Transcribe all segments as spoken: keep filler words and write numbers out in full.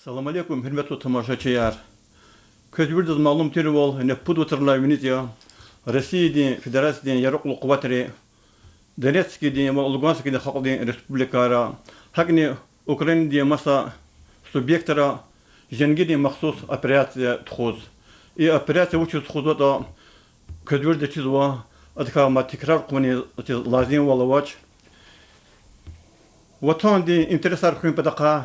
Салам алейкум, гьуьрметлу тамашачияр! Квез виридаз малум тирвал, ингье пуд вацралай виниз я Россиядин Федерациядин яракьлу къуватри Донецкдин ва Луганскдин халкьдин республикайра, гьакӀни Украинадин маса субъектра женгинин махсус операция тухуз. И операция вучиз тухузватӀа, квез виридаз чизва, адакай мад тикрар хъувунин лазимвал авач. Ватандин интересар хуьн патахъай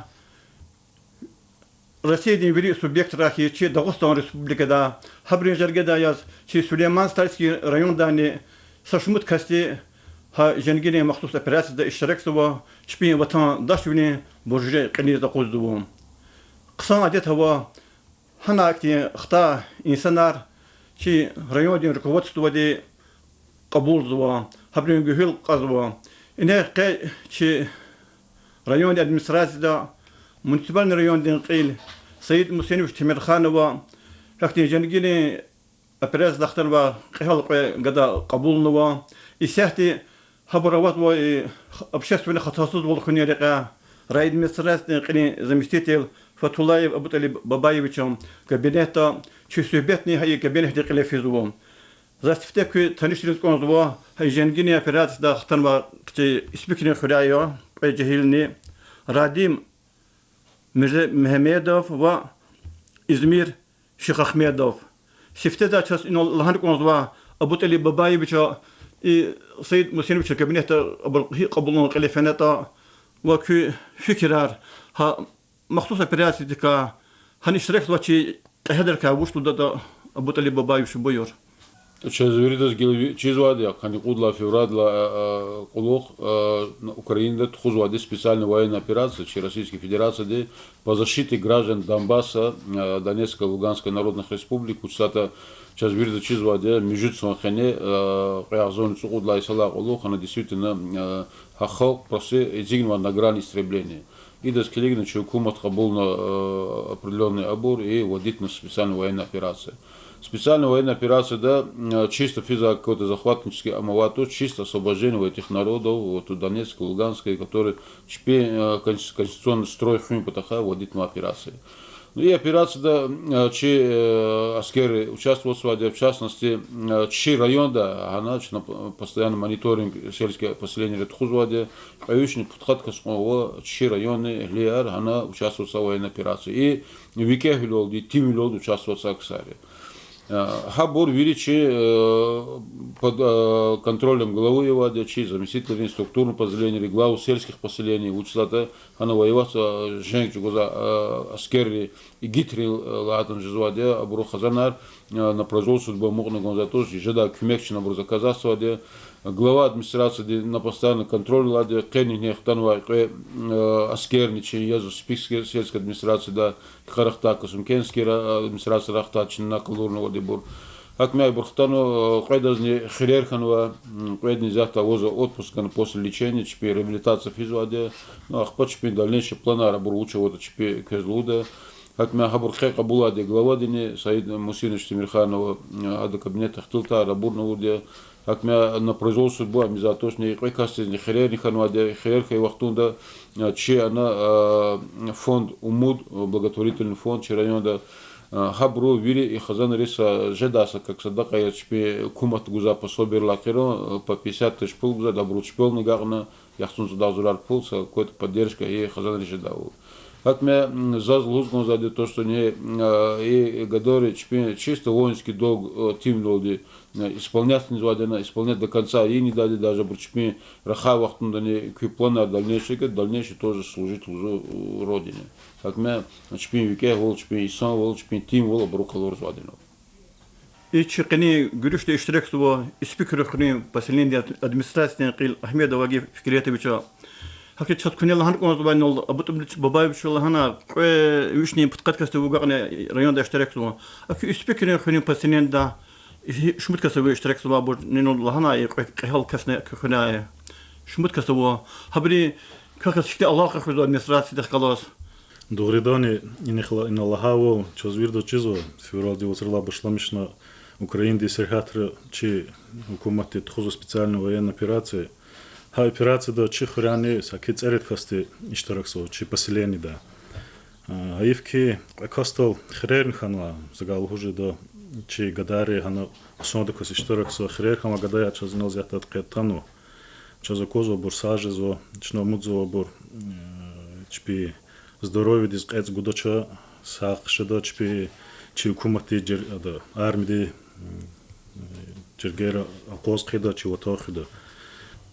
Россиядин вири субъектрай хьиз чи Дагъустан Республикада, гьабурун жергедай яз чи Сулейман-Стальский райондайни са шумуд касди гьа женгинин махсус операцияда иштиракзава, чпин ватандашвилин буржи кьилиз акъудзава. Хъсан адет ава, гьана ахьтин хтай инсанар чи райондин руководстводи кьабулзава, гьабурун гуьгьуьл кьазва. Ингье къе чи райондин администрацияда муниципальный райондин кьил Саид Мусинович Темирханова гьахьтин женгинин операцияда хтанвай кьегьал кьве гада кьабулнава. Исятда гьабур авазва и общественный хатасузвал хуьнин рекьяй райадминистрациядин кьилин заместитель Фатуллаев Абуталиб Бабаевичан кабинетда, чи суьгьбетни гьа и кабинетдин кьиле физва. Заз сифте куь танишариз кӀанзава гьа и женгинин операцияда хтанвай чи Испикрин хуьряй я кьве жегьилни: Радим Мирзе-, Мегьамедов ва Измир Шихагьмедов. Сифтеза чаз инал лагьана кӀанзава Абуталиб Бабаевича, и Саид Мусиновичан кабинетда абур гьикӀ кьабулун кьиле фенатӀа ва куь фикирар гьа махсус операциядикай, гьана иштиракзавай чи кьегьалрикай вуч лугьудатӀа, Абуталиб Бабаевич, буюр. Чаз виридаз гила ви-, чизвайди я, къанни кьуд лагьай февралдилай, а, а, кьулухъ, а, Украинада тухузвайди специальная военная операция чи Российский Федерацияди по защите граждан Донбасса, а, Донецкой, Луганской народных республик, вучиз лагьайтӀа чаз виридаз чизвайди я, муьжуьд йисан къене, а, кьве агъзурни цӀукьуд лагьай йисалай кьулухъ, ана действительно, а, гьа халкь просто эцигнавай на грани истребления. Идаз килигна чи гьукумат кьабулна, э, определённый абур и вводитна специальная военная операция. Специальная военная операцияда, э, чисто физвай какой-то захватнический ам авайди туш, чисто освобождение вот этих народов, вот у Донецка, Луганска, которые чпи, э, конс-, конституционный строй хуьн патахъай вводитна операция. Ну и операцияда, э, чи, э, аскерри участвоватьзавайди, в частности, э, чи районда, гьана чна п-, постоянно мониторинг сельские поселенияра тухузвайди, кьве вишни пудкъад кас кьван ава чи районни эгьлияр гьана участвоватьзавай военной операцияда. И викӀегьвилелди, тимвилелди участвоватьзавай ксар я. Э, гьабур вири чи, э, под, э, контролем главы авайди я, чи заместительрин, структурный подразделенийри, главы сельских поселений, вучиз лагьайтӀа гьана воевать, э, женг чӀугвазвай, э, аскерри, игитрин, э, лагьайтӀани жезвайди я, абуру хизанар, э, на произвол судьбы амукьна кӀанзавайди туш, жедай куьмек чна абуруз оказыватьзавайди я. Глава администрацияди на постоянный контроль алайди я, къенин хтанвай кьве, э, аскерни чи яз Испикский сельской администрацияда, кхьарахтай Касумкентский ра-, администрацияда рахтай чна къалурнавайди я абур. Гьакмяй абур хтанва, э, кьведазни хирер хьанва, м, кьведни исятда авазва отпуск гана после лечения, чпи реабилитация физвайди я. Ну, ахпа чпин дальнейший планар абур вуч аватӀа чпи квез лугьуда. Гьакмяй гьабур къе кьабулайди я главадини, Саид Мусинович Темирханова, э, ада кабинетда хталтӀа, рабурни авурди я. Гьакмяй на произвол судьбы ам ийизвайди тушни, кьве касдизни хирерни хьанвайди я, хирер хьайи вахтунда, э, чи ана, э, фонд Умуд, э, благотворительный фонд чи районда, э, гьабуру вири и хизанриз са жедай са как садакьа яз чпи гьукуматди гузвай пособиерилай хьи, э, по пятьдесят тысяч пул гузвайди, абуру чпелни агакьна, яхцӀурни цӀуд агъзурар пул са какой-то поддержка и хизанриз жедайвал. Гьакмяй, м, заз лугьуз кӀанзавайди то, что не, э, и гадайри чпин чисто воинский долг, э, тимвилелди, э, исполнять ийизвайди я, исполнять до конца ийизвайди я, даже абуру чпин рахай вахтундани куь планар дальнейший, дальнейший тоже служить лугьузва, э, Родине. Гьакмяй чпин викӀегьвал, чпин инсанвал, чпин тимвал абуру къалурзавайди я. И чи къенин гуьруьшда иштиракзава Испикрин хуьруьн поселениедин администрациядин кьил Агьмедов Агиф Фикретович. Гьакӏ чаз куьне лагьана кӏанзавайвал, Абутӏалиб Бабаевича лагьана, кьве вишни пудкъад касди вугакьна районда иштиракзава. Аки Испикрин хуьруьн поселениеда шумуд кас ава иштиракзавайбур, нину лагьана, и кьве кьегьал касни аки хуьряй. Шумуд кас ава. Гьабуру квехъ галаз гьихьтин алакъа хуьзва администрациядихъ галаз? Дугъриданни, инихъ ла-, ина лагьайвал, чаз виридаз чизва, февралдин вацралай башламишна Украинадин сергьятра чи гьукуматди тухузва специальная военная операция. Гьа операцияда чи хуьряйни саки цӏерид касди иштиракзава чи поселениеда. Гьайиф хьи, кьве касдал хирерни хьанва, за гала лугьуз жеда, чи гадайри гьана хъсандаказ иштиракзава, хирер хьанвай гадаяр чаз инал исятда къецанва. Чаз аквазва абур сагъ жезва, чна умудзава абур, э, чпи здоровьедиз кьецӀ гудач, сагъ жеда чпи, чи гьукуматди, жер-, ада, армияди, м, э, жергейра акъваз хъийида, чи ватан хуьда.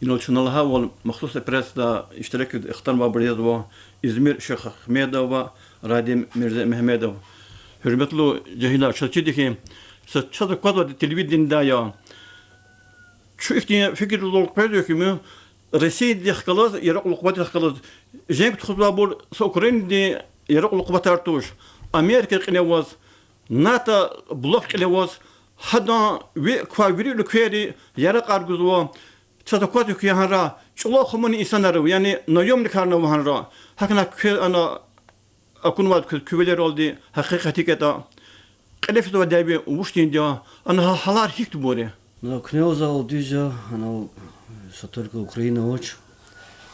Инал чна лагьайвал, махсус операцияда иштиракиз хтанвайбур язва Измир Шихагьмедов ва Радим Мирземегьамедов. Гьуьрметлу жегьилар, чаз чида хьи, са чаз аквазвайди телевидениедай я. Чун ихьтин фикирдал къвезва хьи, Россиядихъ галаз, Яракьлу Къуватдихъ галаз женг тухузвайбур са Украинадин Яракьлу Къуватар туш. Америка кьиле аваз, НАТО блок кьиле аваз, гьадан ви-, квай вири уьлквейри яракьар гузва. Чаз аквазва хьи, гьанра чӀулав хмунин инсанар ава, яни наёмникарни ава гьанра. ГьакӀ хьана квез ана акунвайди квез куь вилералди гьакъикъат гьикӀ ятӀа, кьиле физвай дяве вучтинди я, ана гьа-, гьалар гьихьтинбур я? Ну, куьнелзал дуьз я, ана са только Украина авач,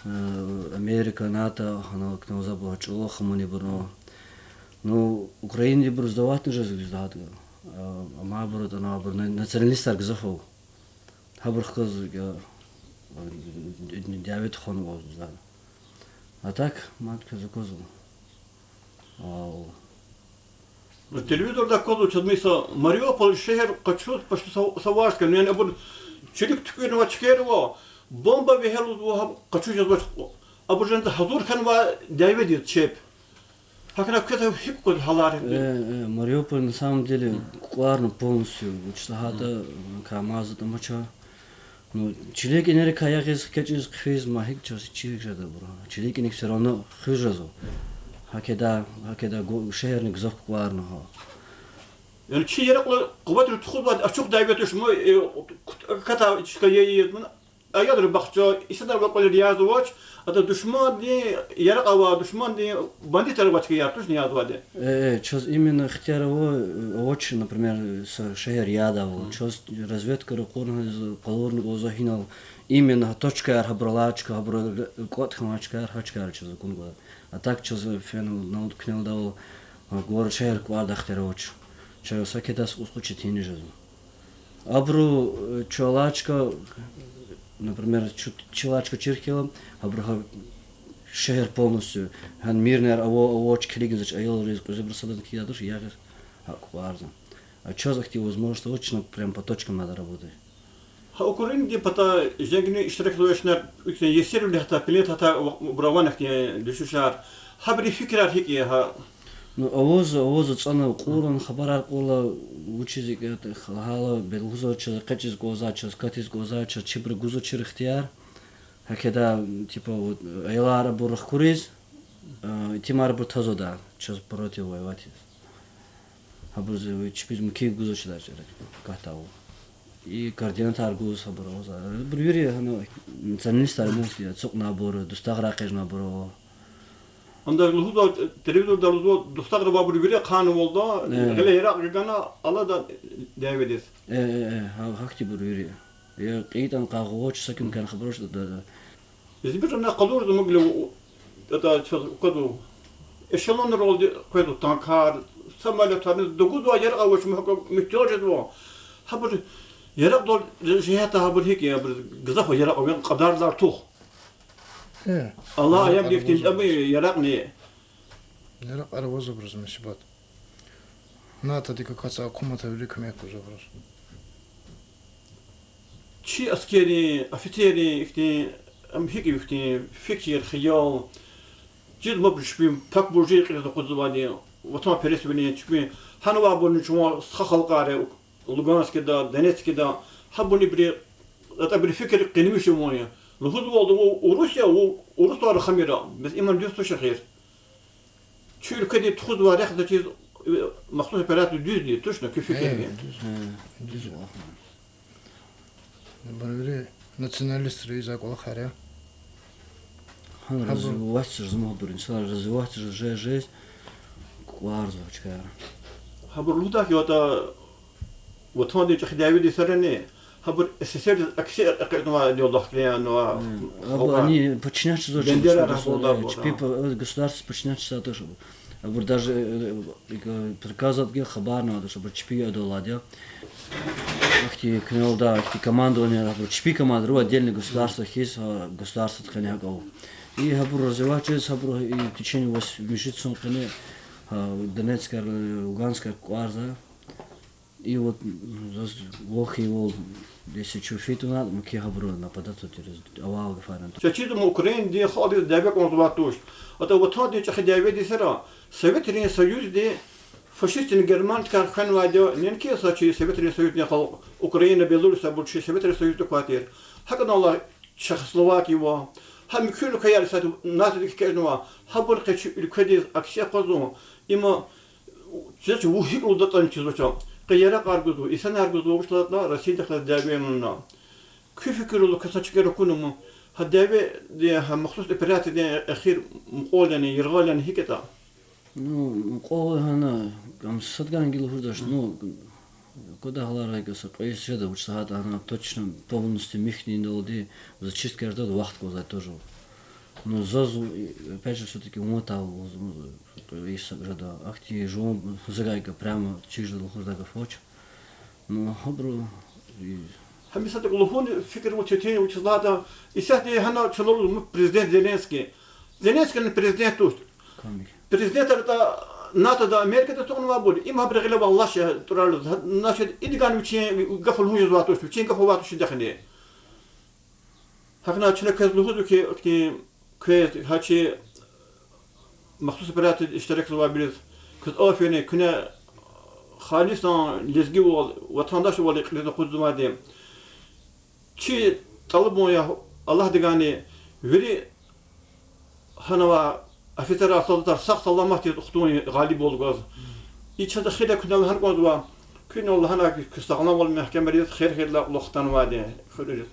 э, Америка, НАТО, ана куьнелзабур чӀулав хмунибурни ава. Ну, Украинадибур сдаватьни жезва дуьз лагьайтӀа. А, амма абур атӀана, абур на-, националистар гзаф ава. Гьабур хказ, я, дяве тухванва за. А так, мад квез аквазва. Ау. Ну, телевизорда аквазва, чаз мисал, Мариуполь шегьер къачуз почти са, са варз хьана, яни абур чилик туькӀуьрнавай чкайра ава, бомба вегьена лугьузва, гьаб къачуз жезвач. Абур жинда гьазур хьанвай дяведиз чеб. ГьакӀ хьана квез гьикӀ аквазва гьалар? Э, э, Мариуполь на самом деле кукӀварна полностью, вуч лагьайтӀа, кӀамаз атӀамач. Ну, чиликай инрикай ягъиз, экечӀиз, хъфиз, ма гьикӀ чаз чир жеда абур. Чиликай инрик всё равно хуьз жезва. Гьакида, гьакида гу-, шегьерни гзаф кукӀварна гьа. Яни чи Яракьлу Къуватриз тухузвайди ачух дяве туш, ма, э, кут-, ката чка я, я, ман, аялрин бахча, инсанар авай кӀвалера язавач, ада душмандин яракь авай, душмандин бандитар авай чкаяр тушни язвайди? Э, э, чаз именно ихтияр ава, авач, например, са шегьер ядайвал. Чаз разведкаяр къурна, къалурна кӀанзава гьинал, именно гьа точкаяр, гьабур алай чка, гьабур кӀватӀ хьанвай чкаяр, гьа чкаяр чаз акуна кӀанзава. А так чаз фена на куьнелдайвал, а, город, шегьер кӀватӀдай ихтияр авач. Чаз са кӀватӀ, са кӀус четин жезва. Абуру, э, чу алай чка, например, чу, чи алай чка чир хьайила, абуру гьа шегьер полностью, гьа мирныйяр ава, авач, килигзавач, аялриз, кьуьзуьбуруз, садазни килигзавач, ягъиз гьакӀ кукӀварзава. А чаз ахьтин возможность авач чна прям по точкам надо работать. Гьа Украинадин патай женгда иштиракзавай чна, ихьтин есирвилин гьатай, пленда гьатай, абуру авани ихьтин дуьшуьшар, гьабурун фикирар гьикӀ я гьа? Ну, аваз, аваз ацӀана кьурла, хабарар кьурла, вучиз икӀ ятӀа лагьайла, бес лугьузва, чаз экъечӀиз кӀанзавай, чаз катиз кӀанзавай, чаз чибуру гузвачир ихтияр. Гьакида, типа, вот, аялар абур рахкуриз, а, итимар абур тазвайди, чаз против воевать ийиз. Гьабуруз чпиз мумкин гузвач даже, катавал. И координатар гуз гьабур авазва. Абур вири гьана националистар мус я, ацукьнавайбур, дустагърай экъечӀнавайбур ава. Анда лугьузва, телевизорда лугьузва, дустагърай авайбур вири хъанвалда, э, гъиле яракь гана, алада дяведиз. Э, э, э, гьа-, гьахьтинбур вири. Я кьейитӀан къагъвач, са куьн кана хабарач да, да, да. Измирдани къалурзава мугли, у, у, ада чаз аквазва, эшелонралди къвезва танкар, самолётарни, дугузвай яракь авач, мугьакӀа муьгьтел жезва. Гьабур яракьдал жигьетдай гьабур гьикӀ я, абур гзаф яракь авун кьадарзавай артух. Э, Аллагь, аямдин ихьтин ама яракьни. Яракь авазва абуруз мусибат. НАТОдик акатзавай гьукуматар вири куьмек гузва абуруз. Чи аскеррин, офицеррин ихьтин, ам гьикӀ я ихьтин фикир, хиял, чиз маб чпин пак буржи кьилиз акъудзавайди, ватанпересвилин чпин, гьана авайбурни чун стха халкьар я, Луганскда, Донецкда, гьабурни бери, атӀа бери фикир къенвиш авун я. Лугьузвалда вун урус я, вун урусдал рахамира, бес им дуьз туш эхир. Чи уьлкведи тухузвай рехъ заз чиз, э, махсус операция дуьзди, тушни, куь фикирни? Э, дуьз. Э, дуьз. Абур вири националистри ийизвай кӀвалахар я. Гьа, гьабур развиваться жез ман абур, инсанар развиваться жез, жез, жез, кукӀварзава чкаяр. Гьабур лугьудай хьи, атӀа ватандин чӀехи дяведин йисарани, гьабур СССРдиз акси экъечӀнавайди я лугьуз кӀанзава. Абур халкьар, ани подчиняться жезвач, Бендера чпи рагьбулда абур, чпи государстводиз подчиняться жезвач абур. Абур даже, э, э, приказдин хабарни авач, абур чпи адалайди я. Ахьтин куьнелда, ахьтин командование, абур чпи командир, отдельный государство хьиз, а, государстводин къене гьакӀ ава. И гьабур развивать жез, гьабур и в течение вось муьжуьд йисан къене, а, Донецкар, э, Луганскар кукӀварзава. И вот, м, заз вахъ хьайивал, если чун фейитӀани, муькуь гьабуру нападать авуртӀа, авай гафарин. Чаз чизва, Украинадин халкьдиз дяве кӀанзавай туш. АтӀа ватандин чӀехи дяведин сера Советрин Союзди фашистдин Германиядикай хвенвайди я, неинки са чи Советрин Союздин халкь, Украина, Беларусь, абур чи Советрин Союзда квай тир. ГьакӀ хьайила Чехословакия ва гьа муькуь уьлквеяр исятда НАТОдик экечӀнава, гьабурухъ чи уьлкведиз акси акъвазун, им чаз вуч гьикӀ лугьудатӀани чизвач. Къе яракьар гузва, инсанар гузва, вуч лагьайтӀа Россиядихъ галаз дяве авуна. Куь фикирдалди, квез са чкадал акуна ман, гьа дяведин, гьа махсус операциядин эхир мукьвал яни, яргъал яни гьикӀ ятӀа? Ну, мукьвал гьана, ам садган гила лугьузвач, ну, квадай гьаларай са кьве йис жеда, вучиз лагьайтӀа гьана точно полностью михьиндалди зачистка жедай вахт кӀанзавай тоже. Ну, заз, опять же, всё-таки ван тал, кьве йис жеда, ахьтин жуван зурай гаф, прямо чир жеда лугьузвай гаф авач. Ну, гьабуру, и- Гьа мисал лугьун фикир вуч ятӀа, вучиз лагьайтӀа, исятда гьана чна лугьуз, ну, президент Зеленский. Зеленскийни президент туш. Президент ятӀа НАТОда, Америкада ацукьнавайбур, им гьабурун гъиле авай лаш я, тӀварар лугьуз. Значит, идиган вичин гаф лугьун жезвай туш, вичин гаф авай туш идахъни. Гьакӏни чна квез лугьузва хьи, ахьтин квез, гьа чи махсус операцияда иштиракзавайбуруз, квез аферин, куьне халисан лезгивал, ватандашвал кьилиз акъудзавайди. Чи тӏалабун я Аллагьдивайни, вири гьана авай офицерар, солдатар сагъ-саламатдиз хтун, гъалибвал гваз. И чаз эхирдай куьне лагьана кӏанзава, куьне лагьана куь сагъламвал мягькемариз, хер-хейидалай кьулухъ хтанвайди хуьруьриз.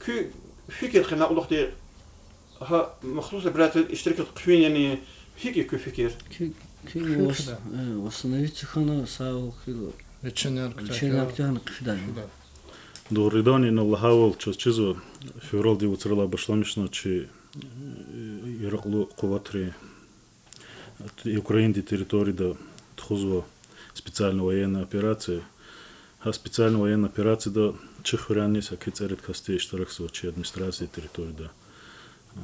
Куь фикир кьена кьулухъди, гьа махсус операцияда иштиракиз хъфин яни, гьикӏ я куь фикир? Куь, куь вос-, э, восстановиться хьана, сагъвал хьайила, лечениени куьтягьна хъфидай. Дугъриданни, ина лагьайвал, чаз чизва, февралдин вацралай башламишна чи, э, яракьлу къуватри Украинадин территорияда тухузва специальная военная операция. Гьа специальная военная операцияда чи хуьряйни саки цӏерид касди иштиракзава, чи администрациядин территорияда. Э,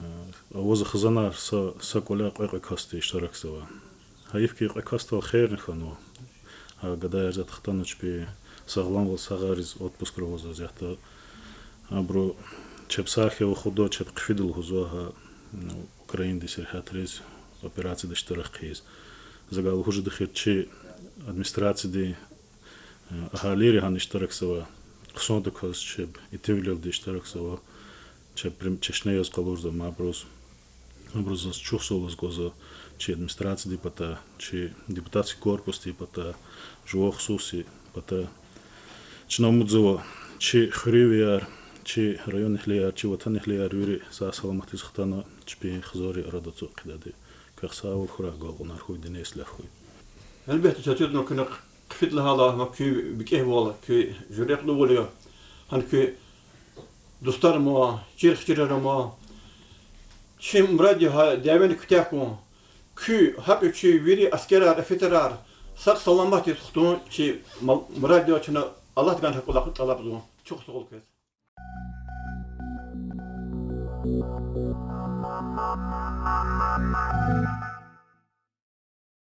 авазва хизанар, са, са кӏваляй кьве-кьве касди иштиракзава. Гьайиф хьи, кьве касдал херни хьанва. Гьа гадаяр исятда хтана чпи, сагъламвал сагъариз отпускра авазва исятда. Абуру чеб сагъ хьайи вахтунда чеб хъфида лугьузва гьа, ну, Украинадин сергьятриз операцияда иштирак хъийиз. За гьа лугьуз жеда хьи, чи администрациядин, э, агьалийри гьана иштиракзава, хъсандаказ чеб итимвилелди иштиракзава, чеб прям чешне яз къалурзава абуруз. Абуруз заз чухсагъул лугьуз кӏанзава чи администрациядин патай, чи депутатский корпусдин патай, жуван хсуси патай. Чна умудзава, чи хуьруьнвияр, чи районэгьлияр, чи ватанэгьлияр вири сагъ-саламатдиз хтана, чпин хизанрин арада ацукь хъийидайди. Квехъ сагъвал хьурай, агалкьунар хьуй, дуьнья ислягь хьуй. Гьелбетда, чаз чизва, куьне хъфида лагьайла, амма куь викӏегьвал, куь жуьретлувал я. Гьана куь дустар ама, чирхчирар ама. Чи мурад я гьа дявени куьтягь хьун. Куь, гьакӏ чи вири аскерар, офицерар сагъ-саламатдиз хтун чи ма-, мурад я чна Аллагьдивайни гьа кӏвалах тӏалабзава. Чухсагъул квез.